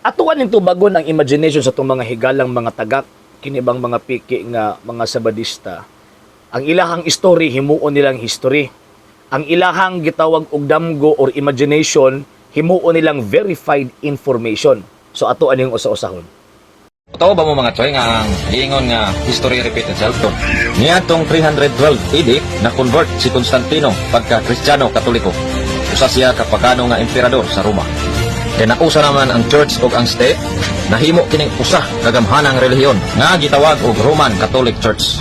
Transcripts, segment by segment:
Atuan ning tubagon ang imagination sa atong mga higalang mga tagak, kini bang mga piki nga mga Sabadista. Ang ilahang story, himuon nilang history. Ang ilahang gitawag og damgo or imagination, himuon nilang verified information. So ato aning usa-usahon. Totoo ba mo, mga choy, nga ang giingon nga history repeat itself to? Niadtong 312 AD, na-convert si Constantino pagka Kristiyano Katoliko. Usa siya ka pagano nga emperador sa Roma. Kay nausa naman ang church ug ang state, nahimo kining usa ka gamhanang relihiyon nga gitawag og Roman Catholic Church.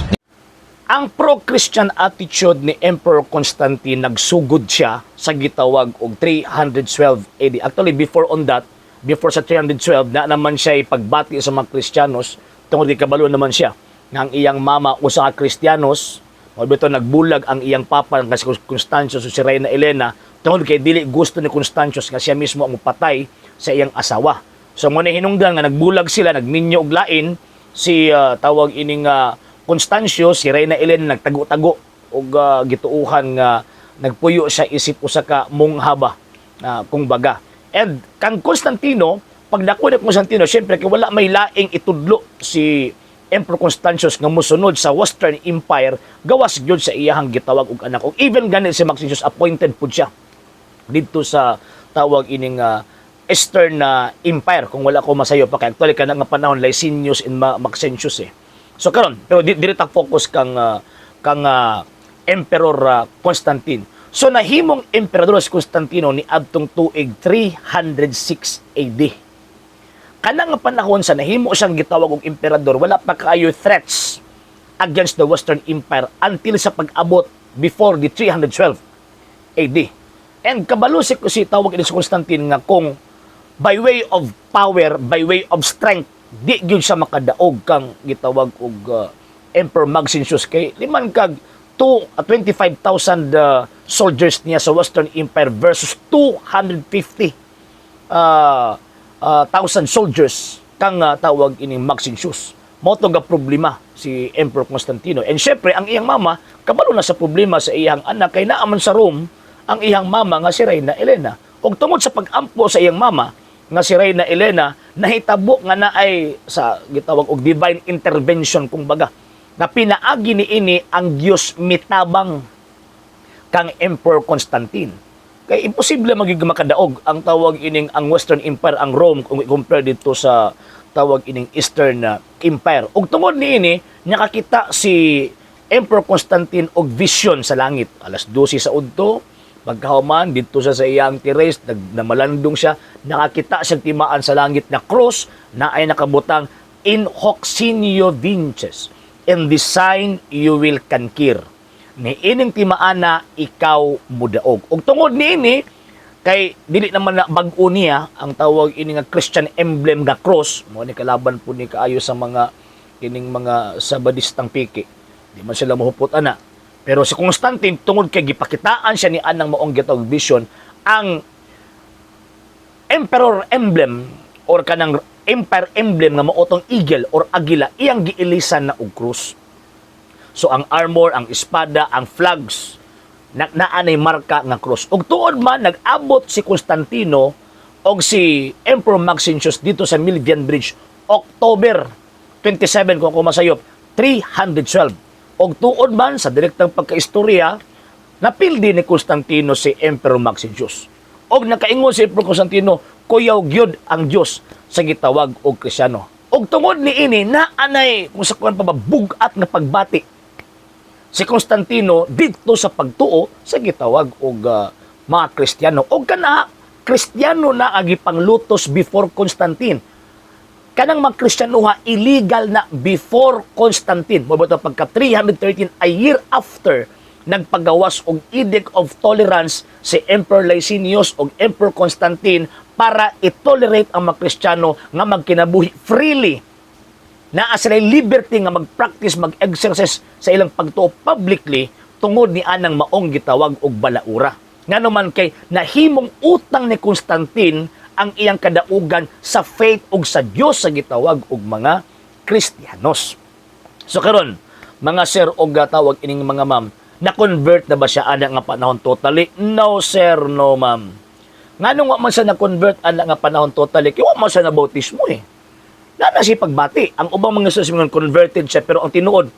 Ang pro-Christian attitude ni Emperor Constantine, nagsugod siya sa gitawag og 312 AD. Actually, before on that, before sa 312, na naman siya pagbati sa mga Kristiyanos tungod kay kabalo naman siya nga ang iyang mama usa ka Kristiyanos. Mao bitaw nagbulag ang iyang papa nga si Constantius o si Reyna Elena tungod kay dili gusto ni Constantius nga siya mismo ang mupatay sa iyang asawa. So mo na hinungdan nga nagbulag sila, nagminyo og lain si tawag ining Constantius, si Reyna Elena nagtago-tago og gituuhan nga nagpuyo siya isip usa ka munghaba kung baga. And kang Constantino, pagdako ni Constantino, syempre kay wala may laing itudlo si Emperor Constantius nga mosunod sa Western Empire gawas gyud sa iyahang gitawag og anak. Og even gani si Maxentius, appointed pud siya didto sa tawag ining Eastern Empire kung wala ko masayo pa, kay actually kana nga panahon Licinius and Maxentius eh. So karon pero diri ta focus kang Emperor Constantine. So nahimong emperador si Constantino ni adtong tuig 306 AD. Kana nga panahon sa nahimo siyang gitawag og emperador, wala pa kaayo threats against the Western Empire until sa pag-abot before the 312 AD. And kabalo si tawag ini si Constantine nga kung by way of power, by way of strength, di gyud siya makadaog kang gitawag og Emperor Maxentius kay liman kag 25,000 soldiers niya sa Western Empire versus 250 thousand soldiers kang tawag ining Maxentius. Mao to ga problema si Emperor Constantino. And syempre, ang iyang mama, kabalo na sa problema sa iyang anak kay naa man sa Rome ang iyang mama nga si Reyna Elena. Og tungod sa pag-ampo sa iyang mama nga si Reyna Elena, nahitabo nga naay sa gitawag og divine intervention kung baga, na pinaagi ni ini ang Dios mitabang kang Emperor Constantine. Kay imposible magig makadaog ang tawag ining ang Western Empire, ang Rome, kung i-compare dito sa tawag ining Eastern Empire. Ug tungod niini, nakakita si Emperor Constantine og vision sa langit. Alas 12 sa udto, pagkahuman didto siya sa iyang terrace, namalandong siya, nakakita siyang timaan sa langit na cross na ay nakabutang "In hoc signo vinces", "In this sign you will conquer". Ni ining timaana ikaw mudaog. Ug tungod niini, kay dili naman na bag-o niya ang tawag ini nga Christian emblem nga cross, mo ni kalaban po ni kaayo sa mga kining mga Sabadistang piki. Di man sila mohupot ana. Pero si Constantine, tungod kay gipakitaan siya ni anang maong gitawag vision, ang emperor emblem or kanang empire emblem nga mao tong eagle or agila, iyang giilisan na og krus. So ang armor, ang espada, ang flags na naanay marka nga cross. Ug tuod man nag-abot si Constantino og si Emperor Maxentius dito sa Milvian Bridge October 27, kung ako masayop, 312. Og tuod man sa direktang pagkaistorya, napildi ni Constantino si Emperor Maxentius. Og nakaingon si Emperor Constantino, kuyaw gyud ang Dios sa gitawag og Krisyano. Og tungod niini, naanay kung sa kuan pa ba bug-at nga pagbati si Constantino didto sa pagtuo sa gitawag og mga Kristiyano. Og kana Kristiyano na agi panglutos before Constantine. Kanang mga Kristiyanoha, illegal na before Constantine. Mo ba pagka 313, a year after, nagpagawas og Edict of Tolerance si Emperor Licinius og Emperor Constantine para i-tolerate ang mga Kristiyano nga magkinabuhi freely, naa sila liberty nga mag-practice, mag-exercise sa ilang pagtuo publicly tungod ni anang maong gitawag og balaura. Ngano man kay nahimong utang ni Constantine ang iyang kadaugan sa faith ug sa Dios sa gitawag og mga Kristiyanos. So karon, mga sir og tawag ining mga ma'am, na-convert na ba siya ana nga panahon totally? No sir, no ma'am. Nganong wa man siya na-convert ana nga panahon totally? Kay wa man siya na bautismo eh. Na na siya pagbati. Ang ubang mga source mga converted siya, pero ang tinuod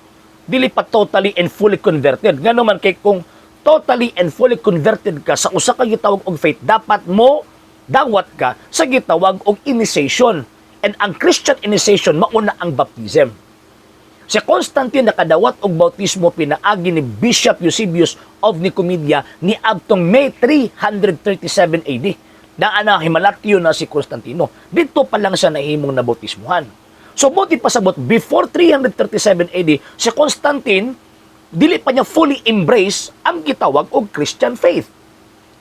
dili pa totally and fully converted. Ngano man kay kung totally and fully converted ka sa usa ka gitawag og faith, dapat mo dawat ka sa gitawag og initiation. And ang Christian initiation mauna ang baptism. Si Constantine nakadawat og bautismo pinaagi ni Bishop Eusebius of Nicomedia niadtong May 337 AD. Naa na himalatyo na si Constantino. Dito pa lang siya nahimong nabautismuhan. So buot ipasabot, before 337 AD, si Constantine dili pa niya fully embrace ang gitawag og Christian faith.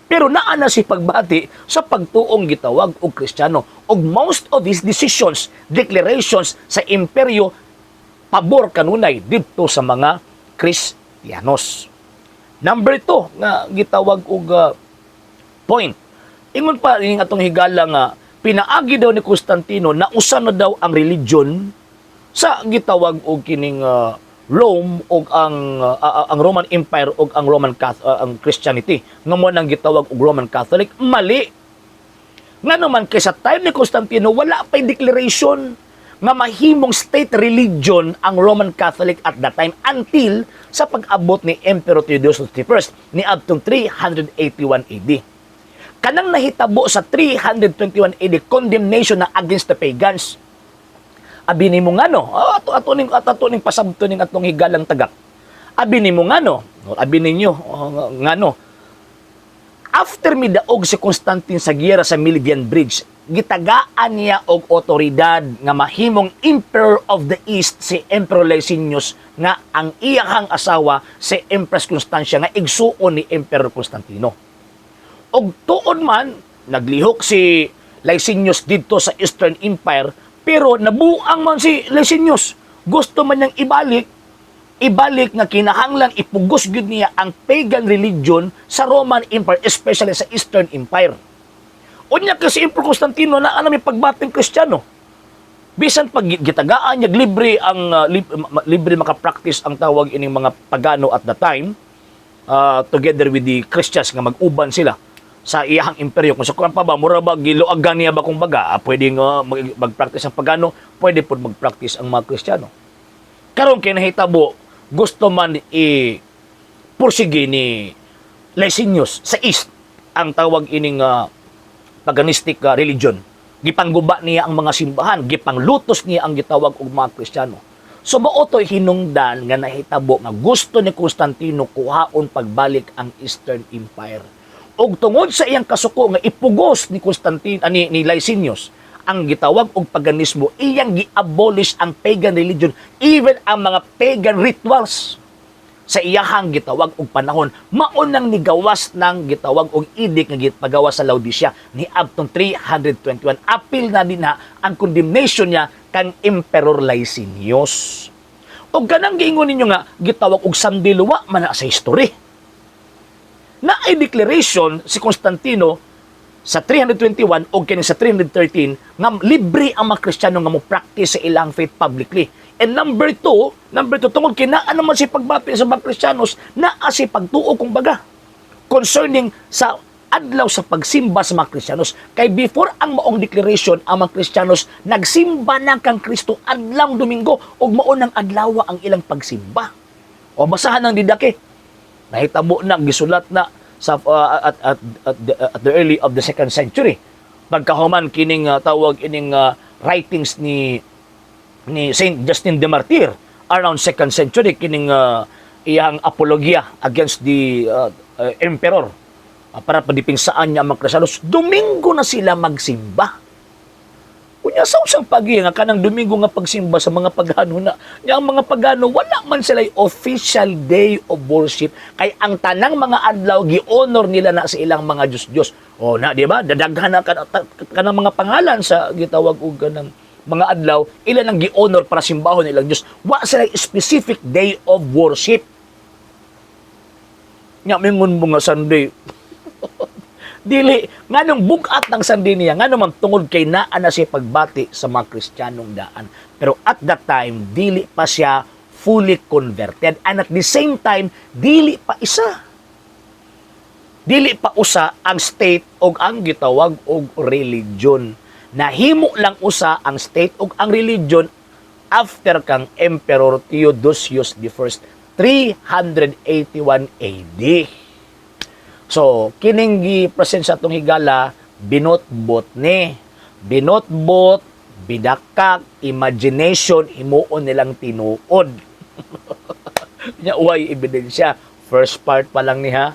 Pero naa na si pagbati sa pagtuong gitawag og Kristiyano. Og most of his decisions, declarations sa imperyo pabor kanunay didto sa mga Kristiyanos. Number 2 nga gitawag og point. Ingon pa ning atong higala nga pinaagi daw ni Constantino na usa na daw ang religion sa gitawag og kining Rome og ang Roman Empire og ang Roman Cath- ang Christianity nga mo nang gitawag og Roman Catholic. Mali. Ngano man kay sa time ni Constantino wala pay declaration nga mahimong state religion ang Roman Catholic at that time until sa pag-abot ni Emperor Theodosius I niadtong 381 AD. Kanang nahitabo sa 321 AD, condemnation na against the pagans. Abi nimo ngano? Oh, ato ning pasabto ning atong higalang tagak. Abi nimo ngano? O, abi ninyo, oh, ngano? After midaog si Constantine sa giyera sa Milvian Bridge, gitagaan niya og otoridad nga mahimong Emperor of the East si Emperor Licinius nga ang iyahang asawa si Empress Constancia nga igsuon ni Emperor Constantino. Og tuod man, naglihok si Licinius didto sa Eastern Empire, pero nabuang man si Licinius. Gusto man niyang ibalik ibalik nga kinahanglan ipugos gyud niya ang pagan religion sa Roman Empire, especially sa Eastern Empire. Unya kasi Emperor Constantino na may pagbating Kristiyano. Bisan pag gitagaan niya libre ang libre maka-practice ang tawag ining mga pagano at the time together with the Christians nga mag-uban sila sa iyahang imperyo. Kung sa kuan pa ba, mura ba giluagan niya ba kung baga, pwede nga mag-practice ang pagano, pwede pud mag-practice ang mga Kristiyano. Karon kay nahitabo, gusto man i pursige ni Licinius sa East ang tawag ining paganistic religion. Gipangguba niya ang mga simbahan, gipanglutos niya ang gitawag og mga Kristiyano. So mao to'y hinungdan nga nahitabo nga gusto ni Constantino kuhaon pagbalik ang Eastern Empire. Og tungod sa iyang kasuko nga ipugos ni Constantine ani ni Licinius ang gitawag og paganismo, iyang gi-abolish ang pagan religion, even ang mga pagan rituals sa iyahang gitawag og panahon. Mao nang nigawas ng gitawag og edict nga gipagawas sa Laodicea niadtong 321. Apil na din na ang condemnation niya kang Emperor Licinius. Og kanang giingon ninyo nga gitawag og Sunday law, wa man na sa history. Naay declaration si Constantino sa 321 o kini sa 313 nga libre ang mga Kristiyano nga mo practice sa ilang faith publicly. And number two, tungod kay naa naman si pagbati sa mga Kristiyanos, naa si pagtuo kung baga concerning sa adlaw sa pagsimba sa mga Kristiyanos. Kay before ang maong declaration, ang mga Kristiyanos nagsimba na kang Kristo adlaw Domingo ug mao nang adlaw ang ilang pagsimba. O basahan ng didake. Nahitabo na, gisulat na sa at the early of the second century. Pagkahuman kining tawag ining writings ni Saint Justin the Martyr around second century, kining iyang apologia against the emperor para padipinsaan niya ang mga Kristiyanos, Domingo na sila magsimba. Unya sa usang pagi nga kanang Domingo nga pagsimba sa mga pagano na nya ang mga pagano wala man sila official day of worship kay ang tanang mga adlaw gi-honor nila na sa ilang mga Diyos-Diyos. O na, di ba? Dadaghan na kanang mga pangalan sa gitawag og kanang mga adlaw ila nang gi-honor para simbahon ilang Diyos. Wa sila specific day of worship. Nya mingon mo nga Sunday. Dili, nganong bugat ng Sunday niya, ngano man tungod kay naa na siya pagbati sa mga Kristiyanong daan. Pero at that time, dili pa siya fully converted. And at the same time, dili pa isa. Dili pa usa ang state og ang gitawag og religion. Nahimo lang usa ang state og ang religion after kang Emperor Theodosius I, 381 AD. So, kining gi-present sa atong higala, binotbot ni. Binotbot, bidakak, imagination, himuon nilang tinuod. Nya uway ebidensya. First part pa lang ni ha.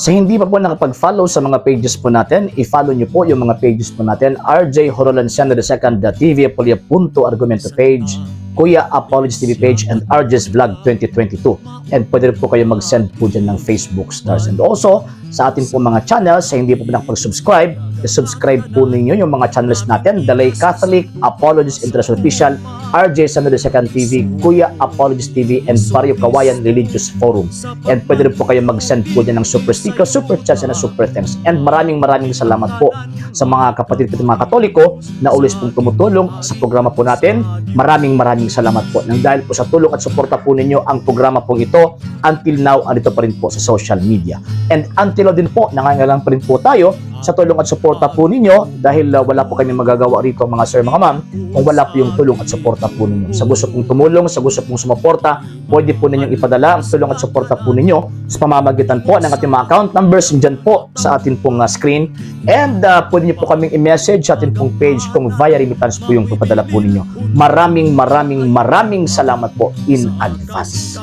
Sa hindi pa po nakapag-follow sa mga pages po natin, i-follow nyo po yung mga pages po natin. RJ Horolanciano II, TV Apolia Punto Argumento page, Kuya Apologies TV page, and RJ's Vlog 2022. And pwede rin po kayo mag-send po dyan ng Facebook stars. And also, sa atin po mga channels, sa hindi po nakapag-subscribe, i-subscribe po ninyo yung mga channels natin: Dalay Catholic, Apologies International Official, RJ Sano II TV, Kuya Apologies TV, and Barrio Kawayan Religious Forum. And pwede rin po kayo mag-send po dyan ng super sticker, super chats, and super thanks. And maraming maraming salamat po sa mga kapatid po, mga Katoliko na always pong tumutulong sa programa po natin. Maraming maraming salamat po. Nang dahil po sa tulong at suporta po ninyo, ang programa pong ito until now andito pa rin po sa social media. And until now din po, nangangailangan pa rin po tayo sa tulong at suporta po ninyo dahil wala po kami magagawa rito, mga sir, mga ma'am, kung wala po yung tulong at suporta po ninyo. Sa gusto pong tumulong, sa gusto pong sumuporta, pwede po ninyong ipadala ang tulong at suporta po ninyo sa pamamagitan po ng ating mga account numbers dyan po sa atin pong screen. And pwede niyo po kaming i-message sa atin pong page kung via remittance po yung papadala po ninyo. Maraming maraming maraming salamat po in advance.